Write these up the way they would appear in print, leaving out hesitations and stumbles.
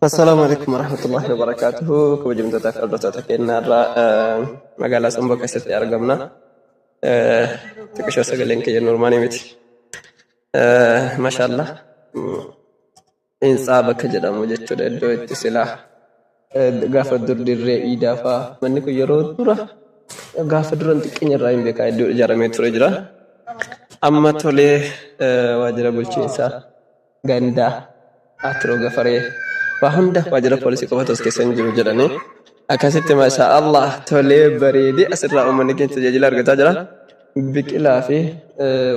Assalaamu alaikum warahmatullahi wabarakaatuhu. Kabajamtootaa fi hordoftoota keenya irraa magaalaa Somboo keessatti argamna. Xiqqishoo sagaleen kiyya normaalii miti. Mashaallah. Hintsaa bakka jedhamu jechuudha iddoo itti silaa gaafa dur dirree iidaa fa'aa manni kun yeroo dura gaafa duran xiqqeenya irraa hin beekaa iddoo ijaaramee ture jira. Amma tolee waajjira bulchiinsaa gandaa Atiroo Gafaree waa hunda waajjira poolisii qofatu as keessa hin jiru jedhanii akkasitti masha Allah tolee bareedee asirraa uummanni keenya tajaajila argataa jira. Biqilaa fi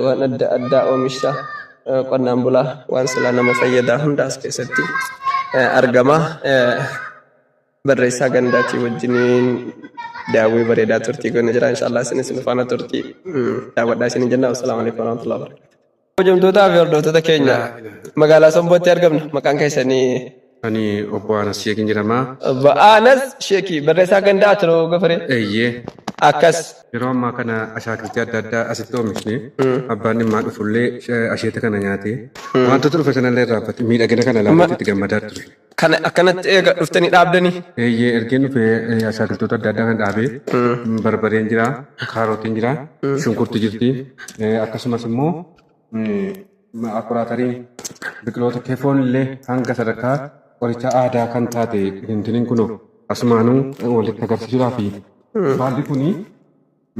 waan adda addaa oomisha qonnaan bulaa waan silaa nama fayyadaa hunda as keessatti argama. Barreessaa gandaatii wajjiniin daawwii bareedaa turtii goone jira. Inshaallah isinis nu faana turtii daawwadhaa isiniin jenna. Wassalaamu alaikum warahmatullahi wabarakatuh. Kabajamtootaa fi hordoftoota keenya magaalaa Sombootti argamna. Maqaan keessanii Ani obbo Anas Sheekin jedhama. Obbo Anas Sheekii barreessaa gandaa Atiroo Gafaree. Eeyyee. Akkas. Yeroo ammaa kana ashaakiltii adda addaa asitti oomishne abbaan dhimmaa dhufullee asheeta kana nyaatee wantoota dhufe sanallee irraanfate miidhagina kana ilaaluutti itti gammadaa ture. Kana akkanatti eega dhuftanii dhaabdanii. Eeyyee ergeen dhufe ashaakiltoota adda addaa kan dhaabee barbareen jira, kaarotiin jira, shunkurti jirti akkasumas immoo Akuraatariin biqiloota kefoon illee hanga sadarkaa qoricha aadaa kan taate intiniin kunoo asumaanuu walitti agarsiisuudhaaf baalli kuni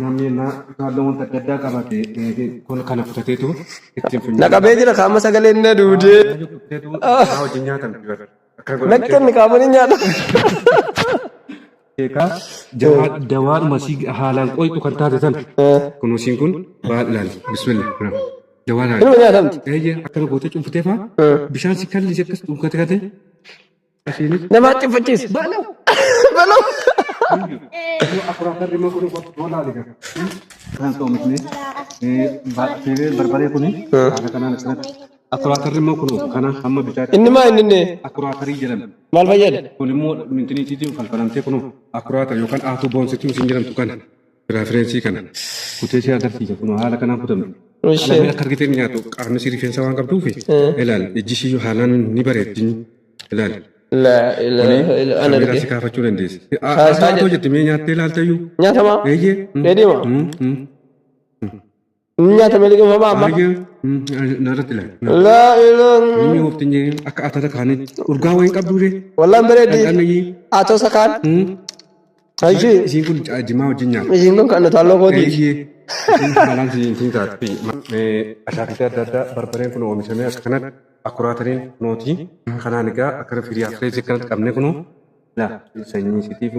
namni naannoo wanta adda addaa qabate kun kana kutateetu ittiin Na funyaan qabee jira kaama sagaleen na duudee. kutateetu isaa wajjin nyaatamti bara. Akka godhamtee Nakkanni qaamani nyaata. Beekaa dawaa dawaadhuma si haalaan qoyxu kan taate sana kunuunsiin kun baal ilaali bismillah dawaa laali. Inuma nyaatamti. Eeyyee akkana gootee cuunfitee faa bishaan si kalli akkas dhuunfate kate asiinis Nama haxxifachiisa. Balaw. Balaw. Akuraatarri immoo kun yoo laali gara. Kan oomishne barbaree kuni haala kanaan akkanatti. Akuraatarri immoo kun kana hamma bitaatti. Inni maa inni inni Akuraatarii jedhama. maal fayyada? Kun immoo mintiniitiitiin falfalamtee kunoo akuraatar yookaan aatuu boonsituu isin jedhamtu kana firaafireensii kana kutee si agarsiisa kunoo haala kanaan kutamte. Ishee. Qalamee akka argitee hin nyaatu qaamni si rifeensa waan qabduufi ilaal ijji ishii haalaan ni bareeddi ilaal. Laa ilaaha illa ana Kaameeraa arge. si kaafachuu dandeessi. Kaasaa Aatuu jedhe. jette mee nyaattee ilaalteyyuu? Nyaatamaa? Eeyyee. Dheedhiima? Nyaatame liqimfamaa amma? Baay'ee narratti ilaali. Laa ilaaha. Inni oofti njee akka atata kaanii urgaa wayiin qabduu ree. Wallaan bareeddi. Dhandhamni Atoo sakaan. Achi. Isiin kun jimaa wajjin nyaata. Isiin kun kan nutaalloo kooti. Eeyyee. Isiin haalaan siin taate. Ashaakiltii adda addaa barbareen kun oomishamee akka kanatti akuraatariin nootii kanaan egaa akkana firii afreesii akkanatti qabnee kunoo laa sanyii isiitiif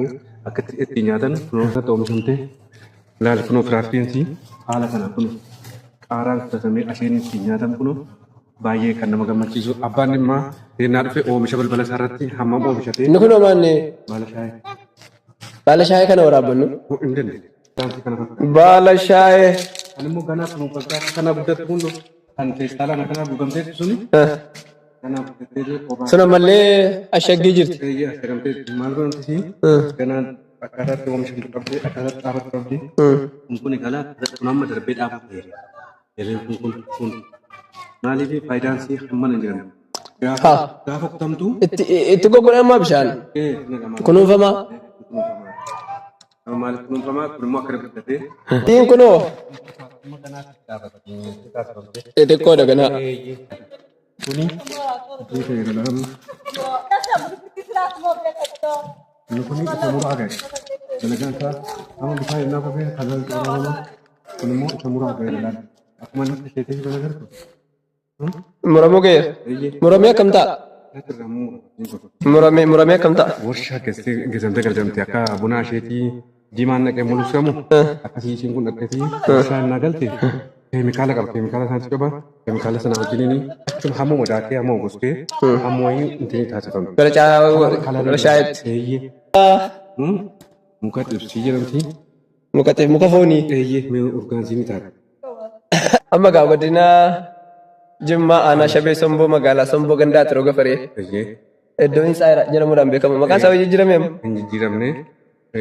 akka itti nyaatan kunoo irratti oomishamtee laal kunoo firaafiriinsii haala kana kunoo qaaraan kutatamee asheen ittiin nyaatan kunoo baay'ee kan nama gammachiisu abbaan dhimmaa yennaa dhufe oomisha balbala isaa irratti hammam oomishatee Inni kun homaanne baala shaayee baala shaayee kana waraabbannu. hin dandeenye. Daansii kana fakkaata. Baala shaayee. Kan immoo ganaa kunuunfachaa kana guddatu kun kan feestaalaan akkanaa guutamteetu suni ganaa guddatteetu kophaa. Sun ammallee ashaggii jirti. Eeyyee ashagamteetu maal godhamti sii ganaan akkaataatti oomishamtu qabdi akkaataatti dhaabatu qabdi. Kun kun egaa kun amma darbee dhaabatu ta'eera. Yereen kun kun kun maaliif faayidaan sii hammana hin jedhamu. Gaafa Haa. gaafa kutamtu Itti itti goggodhamaa bishaan. ee naqamaa. Kunuunfamaa. Kunuunfamaa. Maaliif kunuunfamaa kun immoo akkana guddatee. Tiin kunoo xixiqqoodha ganaa. Kuni inni kun isa muraa ga'e. Dalagaan isaa amma bishaan innaa kofee kanan xooraa kun immoo isa muraa ga'e laal. Akkuma inni isheetee jiru agartu. Muramuu ga'eera. Muramee akkam ta'a? Muramee muramee akkam ta'a? Warshaa keessatti geessamtee galchamte akka bunaa isheetii diimaan naqee mul'ifsamu akkasii ishiin kun dhaqxeetii warshaa innaa galte keemikaala qaba keemikaala isaanitti qaba keemikaala sana wajjiniin achuma hammuma daakee hammuma goskee hamma wayii intinii taasifamte. Gara caa gara shaayetti. Eeyyee. Muka xibsii jedhamti. Muka xib muka foonii. Eeyyee mee urgaansii ni taate. Amma gaa godina Jimmaa aanaa Shabee Somboo magaalaa Somboo gandaa Atiroo Gafaree Eeyyee. iddoo Hinsaa jedhamuudhaan beekama. Maqaan isaa jijjiirame amma. Hin jijjiiramne.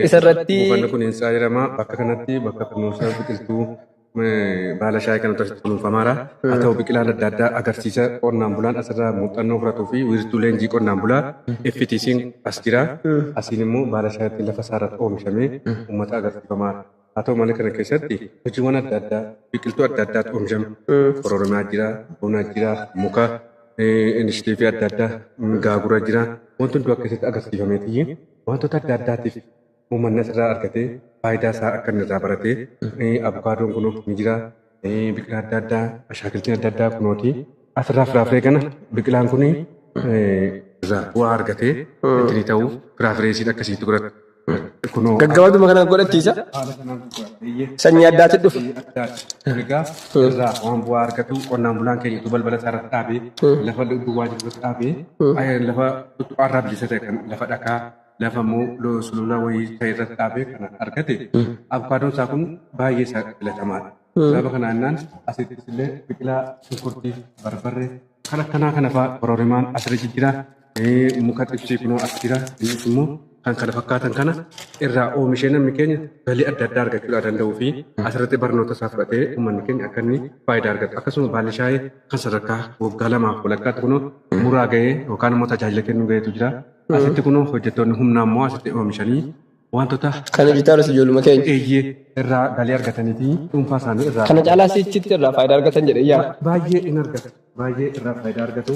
Isarratti Buufanni kun Hinsaa jedhama. Bakka kanatti bakka kunuunsa biqiltuu Baala shaayii kanatu asitti kunuunfamaara. Haa ta'u, biqilaan adda addaa agarsiisa qonnaan bulaan asirraa muuxannoo fudhatuu fi wiirtuu leenjii qonnaan bulaa FTC'n as jira. Asiin immoo baala shaayiitti lafa isaarratti oomishamee uummata agarsiifamaara. Haa ta'u malee, kana keessatti hojiiwwan adda addaa, biqiltuu adda addaatu oomishama. Kororomaa jira, buna jira, muka inishitiivii adda addaa, gaagura jira. Wanti hunduu akkasitti agarsiifameeti wantoota adda addaatiif uummanni asirraa argatee faayidaa isaa akka inni irraa baratee. Abukaadoon kun ni jira. Biqilaa adda addaa, ashaakiltiin adda addaa kunooti. Asirraa firaafiree kana biqilaan kun irraa bu'aa argatee ittiin ta'uu firaafiree isiin akkasiitti godhatu. Kunoo Gaggabaabduma kana godhachiisa. Haala kanaan gurgurata. Sanyii addaatti dhufe. Egaa irraa waan bu'aa argatu qonnaan bulaan keenya utuu balbala isaa irratti dhaabee, lafa duwwaa jiru irratti dhaabee, lafa tuttuqaarraa bilisa ta'e, kan lafa dhakaa, lafa immoo sulula wayii ta'e irratti dhaabee kana argate, abukaadoon isaa kun baay'ee isaa filatamaadha. Sababa kanaan naan asittis illee biqilaa shunkurtii, barbarree kan akkanaa kana fa'aa, kororimaan asirra jira. Muka xibsii kunoo as jira. Innis immoo kan kana fakkaatan kana irraa oomishee namni keenya galii adda addaa argachuu danda'uu fi asirratti barnoota isaa fudhatee uummanni keenya akka inni faayidaa argatu. Akkasuma baalli shaayii kan sadarkaa waggaa 2f walakkaatti kunoo muraa gahee yookaan immoo tajaajila kennuu gaheetu jira. Asitti kunoo hojjettoonni humnaa immoo asitti oomishanii wantoota Kan hojjetaa jirus ijoolluma keenya. Eeyyee, irraa galii argatanii fi dhuunfaa isaanii irraa Kana caalaa sichitti irraa faayidaa argatan jedhee yaada. Baay'ee in argatu. Baay'ee irraa faayidaa argatu.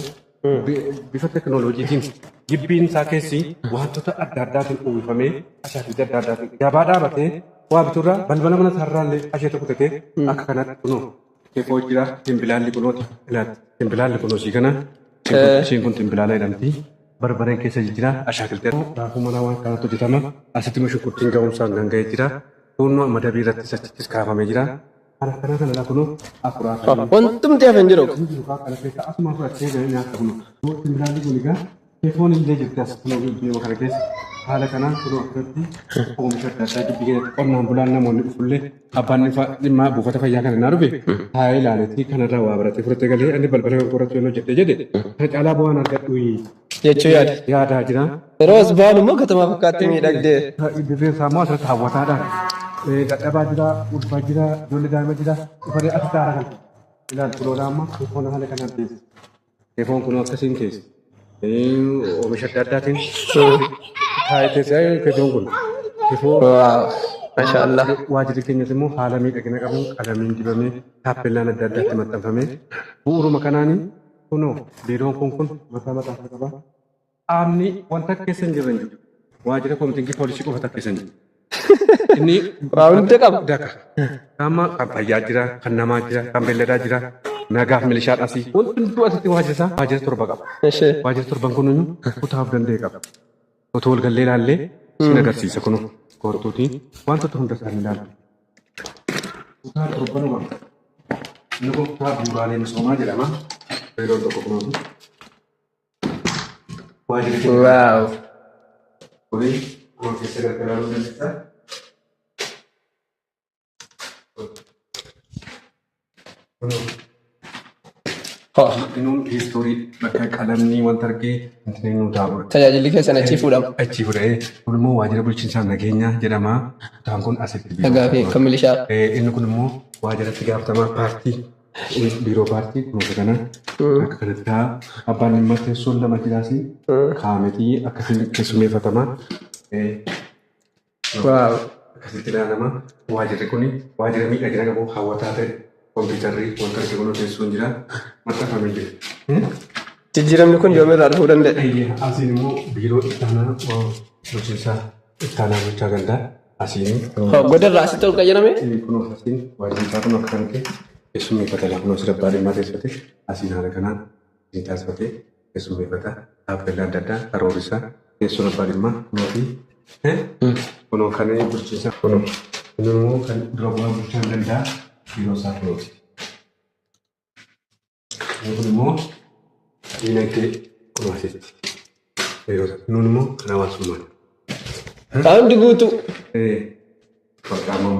Bifa teekinooloojiitiin gibbiin isaa keessi wantoota adda addaatiin uwwifamee, ashaakiltii adda addaatiin gabaa dhaabatee waa biturraa balbala mana isaarraa illee asheeta kutatee akka kanatti kunoo keefoo jira. Timbilaalli kunooti, ilaali, timbilaalli kunoo ishii kana, ishiin kun timbilaala jedhamti. Barbareen keessa jira, ashaakiltii raafuu manaa waan kanatti hojjetama. Asitti immoo shunkurtiin ga'umsaan kan ga'ee jira. Kunnoo madabii irrattis achittis kaafamee jira. Kana kana kana kunoo afuraa kan Wantumti hafe hin jiru. Jiru kana keessa asuma fudhattee gara nyaata kunoo. Timbilaalli kun egaa keefoon illee jirti as kunoo biyya kana keessa. Haala kanaan kunoo asirratti oomisha adda addaa gibbii keessatti qonnaan bulaan namoonni dhufullee, abbaan dhimma buufata fayyaa kana naa dhufe taa'ee ilaaleetii kanarraa waa baratee fudhatee galee, inni balbala kan qorachuu yoo hojjedhe jedhe, kana caalaa bu'aan argadhu jechuu yaada. Yaadaa jira. Yeroo as baanu immoo katamaa fakkaatti miidhagdee. Dirreen isaa immoo asirratti hawwataadha. Dadhabaa jira, ulfaa jira, ijoollee daa'ima jira. Dhufanii asitti haara kan. Ilaali, kunoodha amma keefoon haala kanaan keessa. Keefoon kunoo akkasiin keessa. Oomisha adda addaatiin taa'ee keessa keefoon kun. Keefoo Wow. Masha Allah. Waajjirri keenyas immoo haala miidhagina qabuun qalamiin dibamee, taappellaan adda addaatti maxxanfamee, bu'uuruma kanaanii kunoo biiroon kun mataa mataa isaa qaba. Qaamni wanta keessa hin jirre hin jiru. Waajjira koomitingii poolisii qofa keessa hin jiru. Inni Waa hunda qaba. Daka. Amma kan fayyaa jira, kan namaa jira, kan beelladaa jira, nagaaf milishaan asii. Wanti hunduu asitti waajjira isaa waajjira 7 qaba. Ishee. Waajjira torban kun kutaa of danda'e qaba. Otoo wal gallee ilaallee sin agarsiisa, kunoo koortuutii wantoota hunda isaanii ilaalu. Kutaa torbanuma. Inni kun kutaa bu'uuraalee misoomaa jedhama. Biiroon tokko kunooti. Waajjirri keenya Wow. kuni kunoo keessa gargaaruu dandeessa. Kunoo. Innuun hiistoorii bakka qalamni wanta argee wanti nu taa'udha. Tajaajilli keessan achii fuudhama. Achii fuudhee, kun immoo waajjira bulchiinsaa nageenyaa jedhama. Kutaan kun asitti biiroo. Nagaa fi kan milishaa. Inni kun immoo waajjiratti gaafatamaa paartii, biiroo paartii kunuunsa kana akka kanatti ta'a. Abbaan dhimma teessoon lama jiraasi kaametii akkasiin keessummeeffatama. Wow. Akkasitti ilaalama. Waajjirri kun waajjira miidhagina qabu, hawwataa ta'e, kompiitarri wanta argamu teessoon jira, maxxanfamee jira. Jijjiiramni kun yoomirraa dhufuu danda'e? Eeyyee, asiin immoo biiroo ittaanaa bulchiinsaa, ittaanaa bulchaa gandaa asiin. Godarraa asitti ol qayyarame? Kunoo asiin waajjirri isaa kun akka kanatti keessummeeffata. Kunoo asirra abbaa dhimmaa teessifate, asiin haala kanaan asiin taasifatee keessummeeffata. Taappellaa adda addaa, karoorri isaa, teessoon abbaa dhimmaa kunoo fi kunoo kan bulchiinsa kunoo inni immoo kan dura bu'aa bulchaa gandaa biiroo isaa kunooti. Inni kun immoo diinagdee kunoo asitti. Nuun immoo kan hawaasummaati. Hundi guutuu. Bakka amma